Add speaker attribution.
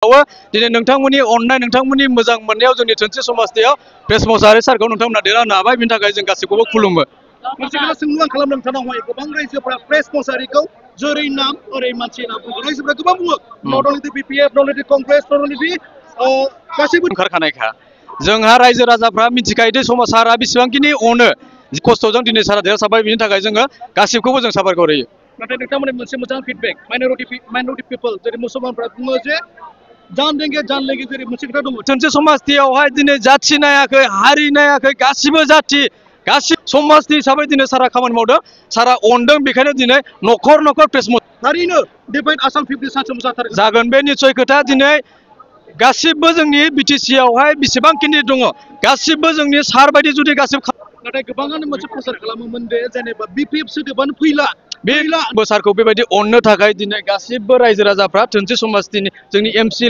Speaker 1: दिनै नोंथांमोननि अननाय नोंथांमोननि मोजां मोननायाव जोंनि धोनस्रि समाजनियाव प्रेस मसाहारि सारखौ नोंथांमोना देरहानो हाबाय बिनि थाखाय जों गासैखौबो खुलुमो।
Speaker 2: मोनसे खोथा सोंलु आं खालामदों नोंथांनावहाय गोबां रायजोफ्रा प्रेस मसाहारिखौ जेरै नाम ओरै मानसि होनना बुङो रायजोफ्रा गोबां बुङो not only the BPF not only Congress not only दि गासैबो
Speaker 1: ओंखारखानायखा जोंहा रायजो राजाफ्रा मिथिखायो समाज सारा बेसेबांखिनि अनो खस्थ'जों दिनै सारा देरहासारबाय बिनि थाखाय जोङो गासिबखौबो जों साबायखर होयो।
Speaker 2: नाथाय नोंथांमोननि मोनसे मोजां फिडबेक माइनरिटि पिपल जेरै मुसलमानफ्रा बुङो जे जान लेंगे जेरै मोनसे खोथा दङ
Speaker 1: धोनस्रि समाजनियावहाय दिनै जाथि नायाखै हारि नायाखै गासिबो जाथि गासिबो समाजनि हिसाबै दिनै सारा खामानि मावदों सारा अनदों बेखायनो दिनै न'खर प्रेस
Speaker 2: थारैनो डिफाइन आसाम 50 सानसे मोसाथारगोन
Speaker 1: जागोन बे निस्सय खोथा दिनै गासिबो जोंनि बिटिसि आवहाय बेसेबांखिनि दङ गासिबो जोंनि सार बायदि जुदि गासिबो
Speaker 2: नाथाय गोबांआनो मोनसे प्रसार खालामोमोन दे जेनेबा बिपिएफ सोदोबानो फैला
Speaker 1: बे सारखौ बेबायदि अननो थाखाय दिनै गासिबो रायजो राजाफ्रा धोनस्रि समाजनि जोंनि एमसि